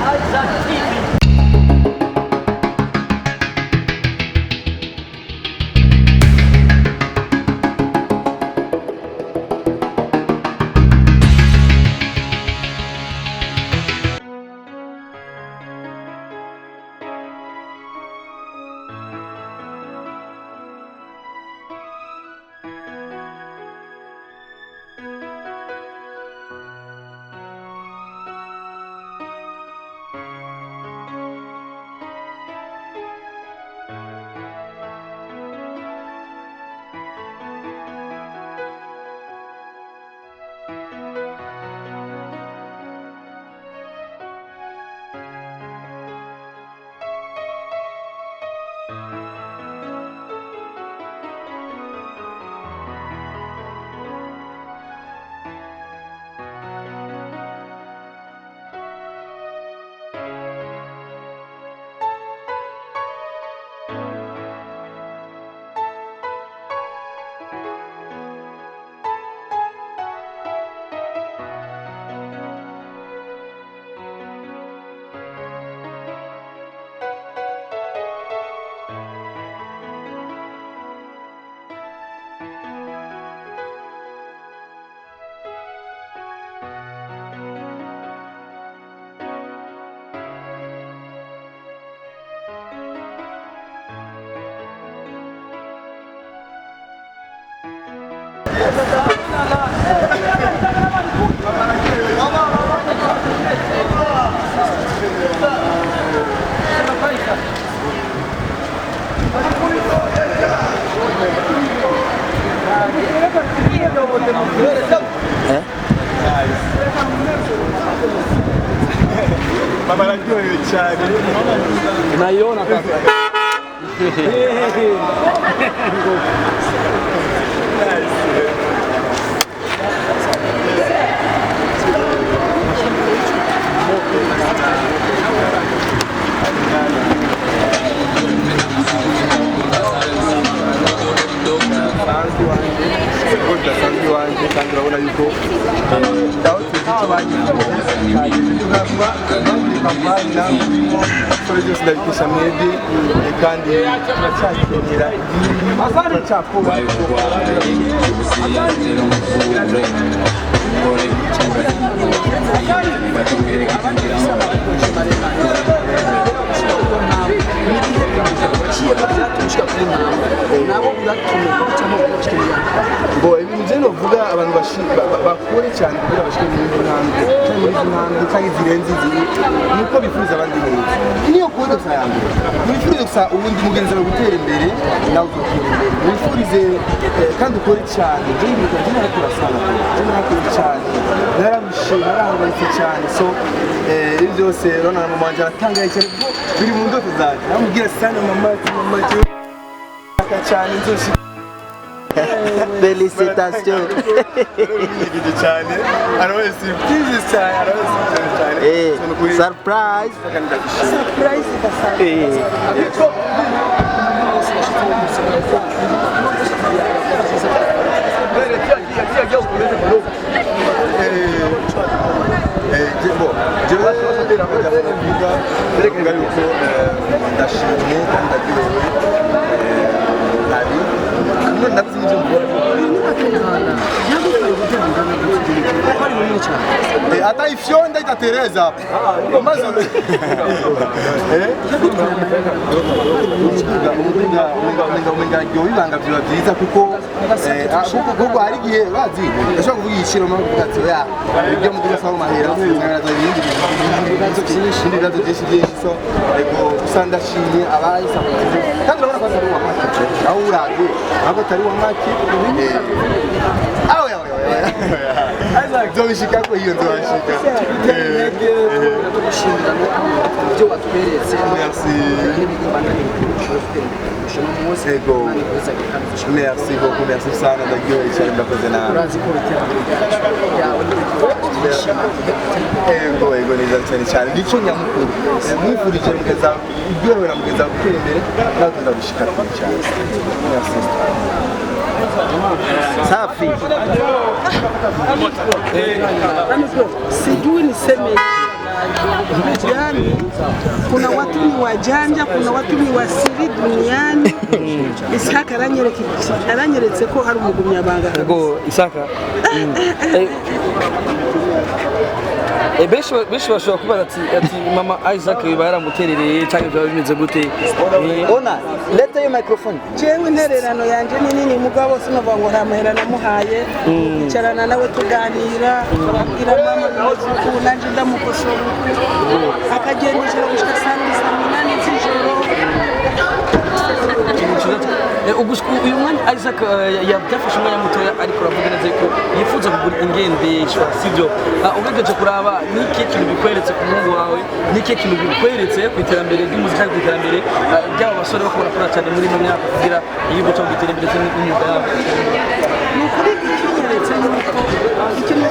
Isaac TV. Mama araryohewe cyane. Naiona sasa. Kuko bidasanzwe iwanjye, kandi urabona yuko aho tuzi icyo bagize byose ndabikesha mwebwe, kandi turacyakenera ibindi, turacyakora. Bo ibintu je novuga, abantu bakore cyane kugira bashike muri izo ntambwe canke muri izo ntambwe canke zirenze izi, nuko bifuriza abandi neza. Niyo kuza gusa ya mbere, wifurize gusa ubundi mugenzi wawe gutera imbere, nawe uzotera imbere. Wifurize, kandi ukore cyane. Je ndibuka je narakora sana, je narakora cyane, nararushe, narahangayitse cyane. So ibi byose rero na mama wanje aratangaye cyane kuko biri mu ndoto zanje. Namubwira sana mama ati mama jewe cyane nzoshika. Félicitations. Yarabinigije cyane, arabaye surprise cyane, arabaye surprise cyane. Surprise. Kandi ndagushimira. Bo, jewe ndavuga yuko ndashimye kandi ndaryohewe. Hari none ndabuze n'ibyo mvuga. Hata ifyonda itatereza maze umuduga umenga umenga ryoha ibanga vyoba vyiza kuko kuko hari igihe bazi ndashobora kuvuga igiciro mpamvu kuvuga ati oya, ibyo muduga saba mahera nkaza ibindi bibazo byinshi byinshi. So ego, gusa ndashimye abayisapotinze, kandi urabona ko atari uwa make, aho uravye ntabwo atari uwa make. Aho yawe nzobishikako, iyo nzobishika. Intege tugushimira ibyo watweretse. Merci. Munsi. Ego. Merci beaucoup, merci sana, ndaryohewe cyane, ndakoze nabi. Urazi ko iterambere ryacu ryawe twishima. Ego, ego, neza cyane cyane, nico nyamukuru. Mwifurije mugeza uryohewe na mugeza gutera imbere, nawe tuzagushika kure cyane. Merci. Safi. Sijui niseme. Yani kuna watu ni wajanja, kuna watu ni wasiri duniani. Isaka aranyeretse ko hari umugumyabanga. Ego Isaka. Benshi bashobora kubaza ati mama Isaac yoba yaramuterereye cyangwa byaba bimeze gute? Ona, leta iyo microphone. Jewe intererano yanje ni nini, mugabo sinovuga ngo nta mahera namuhaye. Twicarana nawe tuganira, abwira mama bimeze uku, nanje ndamukosora uku, akagenda ijoro gushika saa mbiri, saa munani z'ijoro. Uyu mwanya Isaac byafashe umwanya mutoya, ariko uravuga neza ko yifuza kugura ingendeshwa, sibyo? Ugerageje kuraba, ni ikihe kintu bikweretse ku muhungu wawe? Ni ikihe kintu bikweretse ku iterambere ry'umuziki cyangwa ku iterambere ry'aba basore bako barakora cyane muri ino myaka kugira igihugu cyabo gitere imbere ndetse n'imyuga yabo? Ni ukuri, ikinyeretse yuko ikintu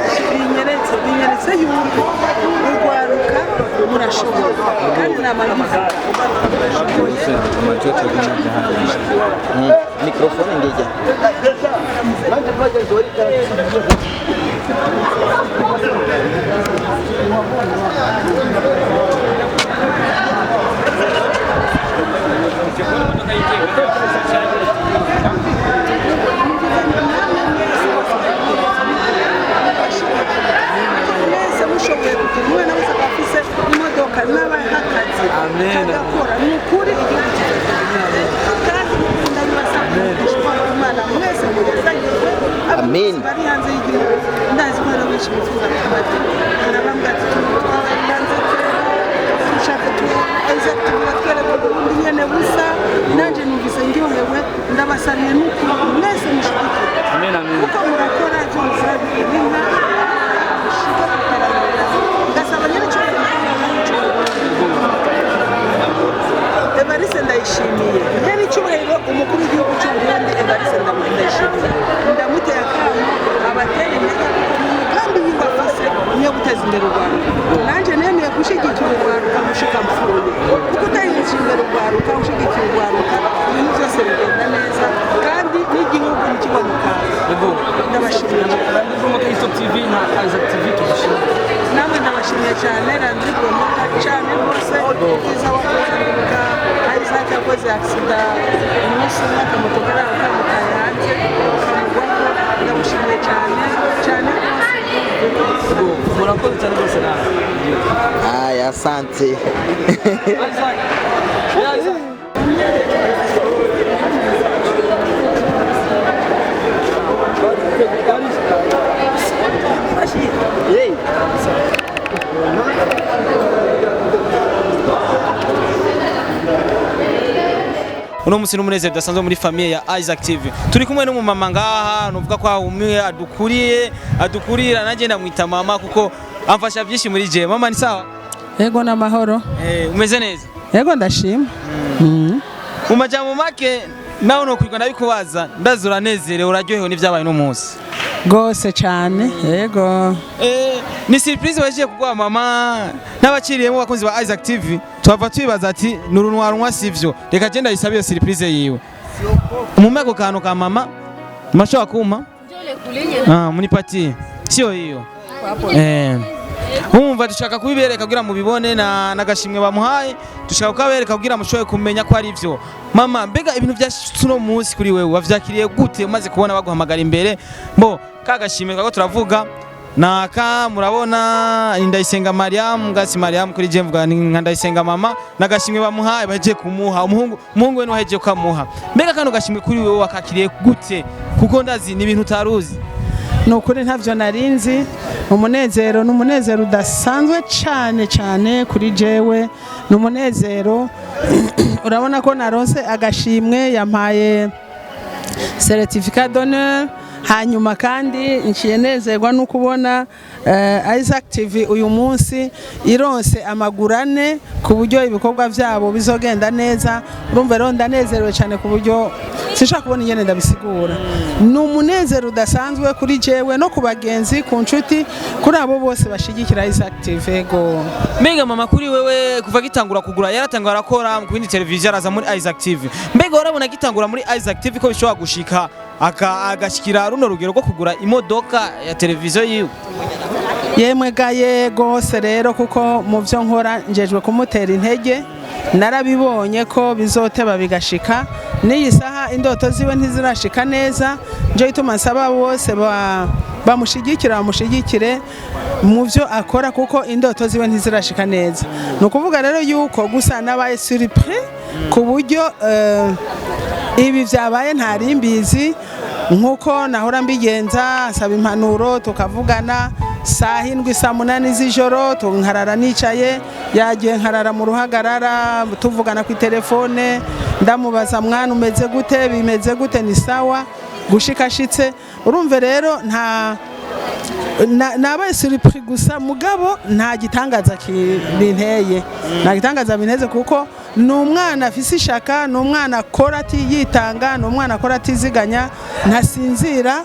binyeretse yuko urwaruka murashoboye, kandi nama mbivuga, murashoboye. Microphone ngija. Mwese mushoboye kugira umwana wese akaba afise imodoka n'abaha akazi Amen. kagakora, ni ukuri igihugu kizatera imbere. Kandi ndabibasaba Imana, mwese mugezagirwe. Amen. Bari hanze y'igihugu, ndazi ko hari benshi bifuza kubati harabambwa ati twabaye hanze kera, dushaka Isaac turatwereka Burundi nyene busa. Nanje numvise ndyohewe, ndabasariye n'ukuri mwese mushigikire Amen, amen. kuko murakora ibyo mukora b'inka mushika ku iterambere. Ngasaba nyine icyo Evariste Ndayishimiye, nyene icyubahiro umukuru w'igihugu cy'u Burundi Evariste Ndayishimiye, ndamuteye akamo abatera intege, kuko mu mugambi yiwe afise niyo guteza imbere u Rwanda. Nanjye nemeye gushyigikira urwaruka gushika mpfuye, kuko utayinjije imbere urwaruka, ushigikiye urwaruka, ibintu byose bigenda neza kandi n'igihugu ntikigwa mu kaga. Ego. Ndabashimiye cyane. Landry Promoter Hilltop TV na Isaac TV tubashimiye. Namwe ndabashimiye cyane, Landry Promoter, cyane rwose. Ibyiza wakoze, ndibuka Isaac yakoze accident umunsi umwe, akamoto kariya kamutaye hanze kamugwaho. Ndamushimiye cyane cyane rwose. Ego, murakoze cyane rwose nawe. Aya, asante. Isaac. Yeah, Isaac. Hey. Uno munsi n'umunezero udasanzwe muri famille ya Isaac TV. Turi kumwe n'umumama ngaha, nuvuga ko umwe adukuriye, adukurira, nanjye ndamwita mama kuko amfasha byinshi muri je. Mama, ni sawa? Yego, n'amahoro. Umeze neza? Yego, ndashima. Mu majambo make nawe nokwirwa ndabikubaza, ndazi uranezerewe, uraryohewe n'ivyabaye uno munsi. Rwose cyane, yego. Ni surprise bagiye kuguha mama, n'abaciriyemo bakunzi ba Isaac TV twava twibaza ati nurunwa sivyo. Reka je ndayisabe iyo surprise yiwe, umume ako kantu ka mama mashobora kumpa. Munipatie sio hiyo. Umva, dushaka kubibereka kugira mubibone na nagashimwe bamuhaye, dushaka kukabereka kugira mushobore kumenya ko ari ivyo. Mama, mbega ibintu vya uno munsi kuri wewe wavyakiriye gute umaze kubona baguhamagara imbere bo kagashimwe kako turavuga naka? Murabona Ndayisenga Mariam ngasi Mariam, kuri je mvuga ni nka Ndayisenga mama, nagashimwe bamuhaye, bahejeje kumuha umuhungu we niwe kukamuha. Mbega kano gashimwe kuri wewe wakakiriye gute, kuko ndazi ni ibintu utaruzi? Ni ukuri ntavyo narinzi. Umunezero ni umunezero udasanzwe cyane cyane kuri jewe, ni umunezero. Urabona ko naronse agashimwe, yampaye certificat d'honneur. Hanyuma kandi nciye nezerwa no kubona Isaac TV uyu munsi ironse amagurane ku buryo ibikorwa byabo bizogenda neza. Urumva rero ndanezerewe cyane ku buryo sinshaka kubona ingene ndabisigura. Ni umunezero udasanzwe kuri jewe no ku bagenzi, ku nshuti, kuri abo bose bashigikira Isaac TV go. Mbega mama, kuri wewe kuva gitangura kugura, yaratangura arakora ku yindi televiziyo, araza muri Isaac TV, mbega warabona gitangura muri Isaac TV ko bishobora gushika agashikira runo rugero rwo kugura imodoka ya televiziyo yiwe? Yemwe gaye gose rero, kuko mu byo nkora njejwe kumutera intege. Narabibonye ko bizoteba bigashika. N'iyi saha indoto ziwe ntizirashika neza. Nje ituma nsaba bose bamushigikira, bamushigikire mu byo akora, kuko indoto ziwe ntizirashika neza. Ni ukuvuga rero yuko gusa nabaye surpris ku buryo ibi byabaye ntari mbizi. Nk'uko nahora mbigenza, nsaba impanuro, tukavugana saa 7, saa 8 z'ijoro, nkarara nicaye, yagiye nkarara mu ruhagarara, tuvugana ku telefone, ndamubaza: "Mwana, umeze gute? Bimeze gute? Ni sawa?" Gushika ashitse. Urumve rero, nta nabaye surpris gusa, mugabo nta gitangaza binteye, nta gitangaza binteze, kuko ni umwana afise ishaka, ni umwana akora atiyitanga, ni umwana akora atiziganya, ntasinzira.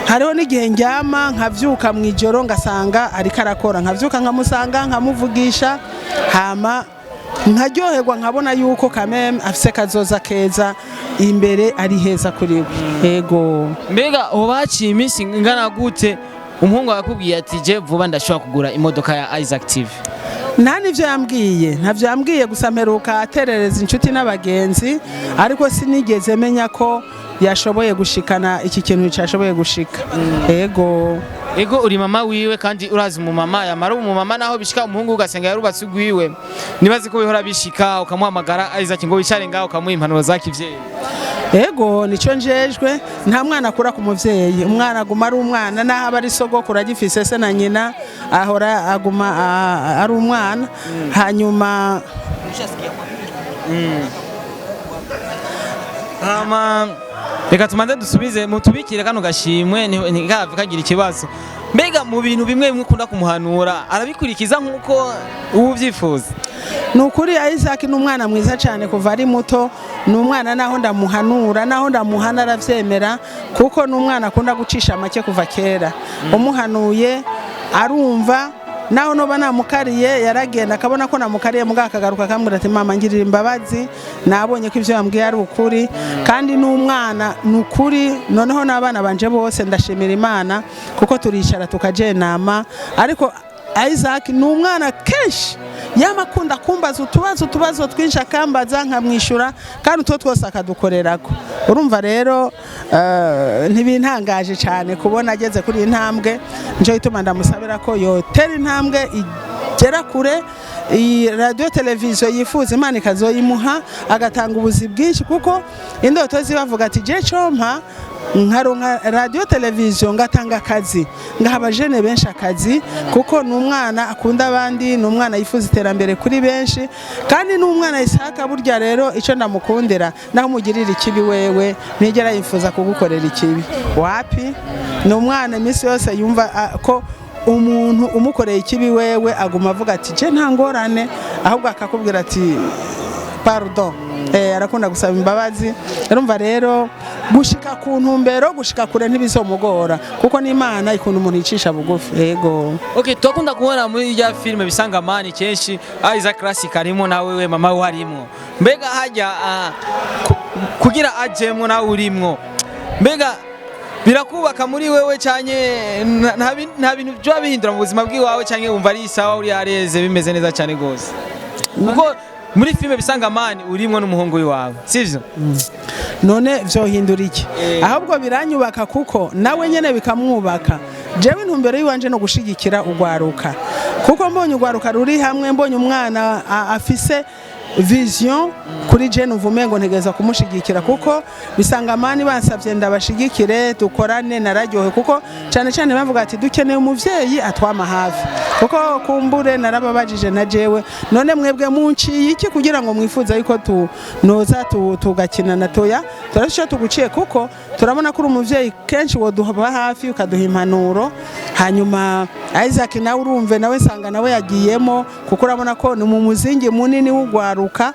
Hariho n'igihe ndyama nkavyuka mu ijoro ngasanga ariko arakora, nkavyuka nkamusanga, nkamuvugisha, hama nkaryoherwa, nkabona yuko kameme afise kazoza keza imbere, ari heza kuri we. Ego. Mbega hoba haciye iminsi ingana gute umuhungu akakubwiye ati: "Je vuba ndashobora kugura imodoka ya Isaac TV"? Nta n'ibyo yambwiye, ntabyo yambwiye. Gusa mperuka aterereza inshuti n'abagenzi, ariko sinigeze menya ko yashoboye gushikana iki kintu cyashoboye gushika. Ego. Ego, uri mama wiwe kandi urazi umumama yamara umumama, naho bishika umuhungu ugasanga yarubatse ugwiwe, nibazi ko bihora bishika ukamuhamagara: "Isaac, ngo wicare ngaho", ukamuha impanuro za kivyeyi. Ego, nicyo njejwe. Nta mwana akura ku muvyeyi, umwana aguma ari umwana, naho aba ari sogokuru agifise se na nyina, ahora aguma ari umwana. Hanyuma Hama reka tumanze dusubize mutubikire kano gashimwe, ntikave kagira ikibazo. Mbega mu bintu bimwe bimwe ukunda kumuhanura arabikurikiza nk'uko uba ubyifuza? Ni ukuri, Isaac ni umwana mwiza cyane kuva ari muto. Ni umwana naho ndamuhanura, naho ndamuhana arabyemera, kuko ni umwana akunda gucisha make kuva kera. Umuhanuye arumva, naho noba namukariye yaragenda akabona ko namukariye, mugabo akagaruka akambwira ati: "Mama, ngirira imbabazi, nabonye ko ibyo yambwiye ari ukuri." Kandi n'umwana ni ukuri. Noneho n'abana banje bose ndashimira Imana, kuko turicara tukajenama, ariko Isaac ni umwana kenshi yama akunda kumbaza utubazo twinshi, akambaza nkamwishyura, kandi utwo twose akadukorerako. Urumva rero, ntibintangaje cyane kubona ageze kuri iyi ntambwe. Nico gituma ndamusabira ko yotera intambwe igera kure. Iyi radiyo televiziyo yifuza, Imana ikazoyimuha, agatanga ubuzi bwinshi, kuko indoto ziwe avuga ati: "Je compa nkaronka radiyo televiziyo, ngatanga akazi, ngaha abajene benshi akazi", kuko ni umwana akunda abandi, ni umwana yifuza iterambere kuri benshi, kandi ni umwana Isaka. Burya rero icyo ndamukundira, naho umugirira ikibi wewe ntigera yifuza kugukorera ikibi, wapi. Ni umwana iminsi yose yumva ko umuntu umukoreye ikibi wewe aguma avuga ati: "Je nta ngorane", ahubwo akakubwira ati: "Pardon". Arakunda gusaba imbabazi. Urumva rero, gushika ku ntumbero, gushika kure ntibizomugora, kuko n'Imana ikunda umuntu yicisha bugufi. Yego. Okay, turakunda kubona muri rya filime Bisangamani kenshi Isaac Classic arimo, nawe we mama we harimo. Mbega hajya kugira ajemwo nawe urimwo, mbega birakubaka muri wewe cyane? Nta bintu byo bihindura mu buzima bw'iwawe, cyane wumva ari sawa, uri areze, bimeze neza cyane gose, kuko muri filime Bisangamani urimwo n'umuhungu wawe, sivyo? None vyohindura iki? Ahubwo biranyubaka, kuko nawe nyene bikamwubaka. Jewe intumbero yiwanje no gushigikira ugwaruka, kuko mbonye ugwaruka ruri hamwe, mbonye umwana afise vision kuri je, numva umengo ntegereza kumushigikira, kuko Bisangamani bansavye ndabashigikire dukorane, nararyohe, kuko cyane cyane bavuga ati: "Dukeneye umuvyeyi atwama hafi", kuko kumbure narababajije na jewe: "None mwebwe munciye iki kugira ngo mwifuze yuko tu noza tugakina na toya?" "Turasho tuguciye kuko turabona ko uri umuvyeyi, kenshi woduha hafi, ukaduha impanuro." Hanyuma Isaac nawe urumve, nawe nsanga nawe yagiyemo, kuko urabona ko ni mu muzingi munini w'ugwaruka.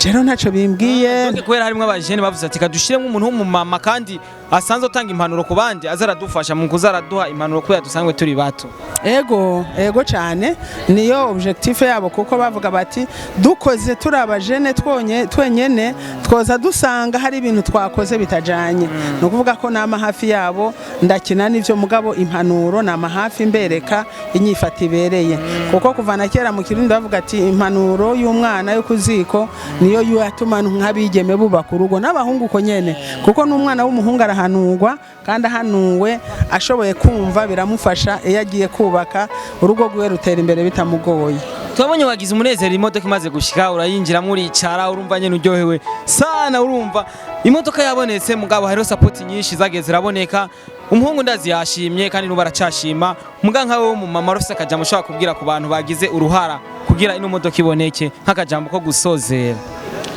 Rero ntaco bimbwiye. Donc kubera harimo abajene bavuze ati kadushiremo umuntu w'umumama kandi asanzwe atanga impanuro ku bandi, aza aradufasha mu kuza araduha impanuro kubera dusanzwe turi bato. Ego, ego cyane, niyo objectif yabo, kuko bavuga bati dukoze turi abajene twonye twenyene twoza dusanga hari ibintu twakoze bitajanye. Ni ukuvuga ko nama hafi yabo, ndakina n'ivyo, mugabo impanuro nama hafi mbereka inyifata ibereye, kuko kuva na kera mu Kirundi bavuga ati impanuro y'umwana yo kuziko niyo yatuma nk'abigeme bubaka urugo, n'abahungu uko nyene, kuko n'umwana w'umuhungu arahanurwa, kandi ahanuwe ashoboye kumva biramufasha iyo agiye kubaka urugo rwiwe rutera imbere bitamugoye. Twabonye wagize umunezero imodoka imaze gushika, urayinjiramo, uricara, urumva nyene uryohewe sana, urumva imodoka yabonetse. Mugabo hariho support nyinshi zagiye ziraboneka. Umuhungu ndazi yashimye kandi n'ubu aracashima. Muga nkawe wo mu mama urafise akajambo ushobora kubwira ku bantu bagize uruhara kugira ino modoka iboneke, nk'akajambo ko gusozera?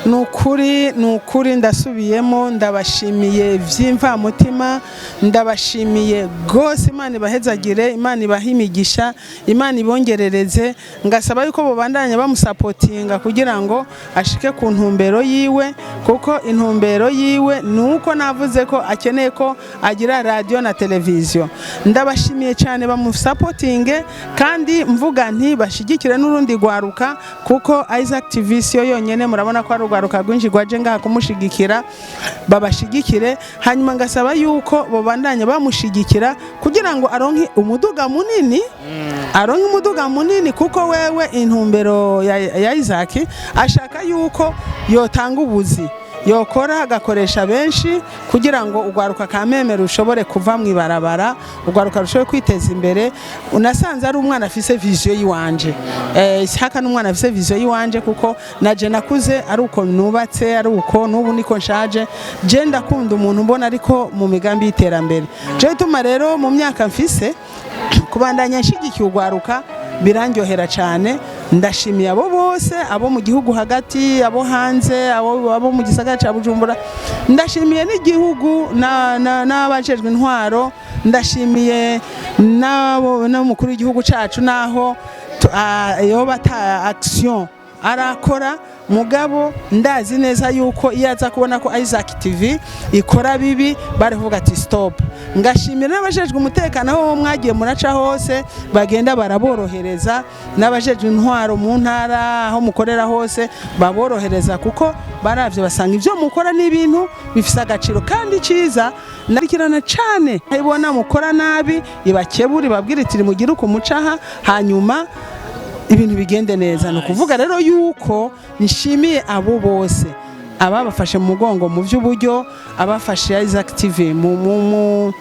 Ni ukuri, ni ukuri, ndasubiyemo, ndabashimiye by'imvamutima, ndabashimiye rwose. Imana ibahezagire, Imana ibahe imigisha, Imana ibongerereze. Ngasaba yuko bubandanya bamusapotinga kugira ngo ashike ku ntumbero yiwe, kuko intumbero yiwe ni uko navuze ko akeneye ko agira radiyo na televiziyo. Ndabashimiye cyane, bamusapotinge, kandi mvuga nti bashyigikire n'urundi rwaruka, kuko Isaac TV siyo yonyine. Murabona ko ari urwaruka rwinshi rwaje ngaha kumushigikira. Babashigikire, hanyuma ngasaba yuko babandanya bamushigikira kugira ngo aronke umuduga munini, aronke umuduga munini, kuko wewe intumbero ya Isaac ashaka yuko yotanga ubuzi, yokora agakoresha benshi kugira ngo urwaruka kameme rushobore kuva mu ibarabara, urwaruka rushobore kwiteza imbere. Unasanze ari umwana afise vision yiwanje, Isaka n'umwana afise vision yiwanje, kuko naje nakuze ari uko nubatse, ari uko n'ubu niko nshaje. Je ndakunda umuntu mbona ariko mu migambi y'iterambere. Je bituma rero mu myaka mfise kubandanya nshigikiye urwaruka birandyohera cyane. Ndashimiye abo bose, abo mu gihugu hagati, abo hanze, abo mu gisagara cya Bujumbura. Ndashimiye n'igihugu n'abajejwe intwaro. Ndashimiye n'umukuru w'igihugu cyacu, naho yoba ata action arakora, mugabo ndazi neza yuko iyo aza kubona ko Isaac TV ikora bibi bari kuvuga ati stop. Ngashimira n'abajejwe umutekano aho mwagiye muraca hose bagenda baraborohereza, n'abajejwe intwaro mu ntara aho mukorera hose baborohereza, kuko baravye basanga ivyo mukora n'ibintu bifise agaciro kandi ciza. Narikirana cane ibona mukora nabi, ibakebura, ibabwira iti mugire uku mucaha, hanyuma ibintu bigende neza. Ni ukuvuga rero yuko nshimiye abo bose, ababafashe mu mugongo mu by'uburyo, abafashe Isaac TV mu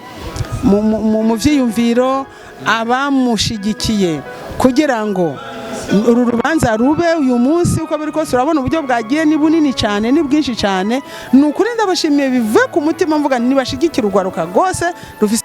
vyiyumviro, abamushigikiye kugira ngo uru rubanza rube uyu munsi. Uko biri kose urabona uburyo bwagiye ni bunini cyane, ni bwinshi cyane. Ni ukuri ndabashimiye bivuye ku mutima, mvuga nibashigikira urwaruka rwose rufise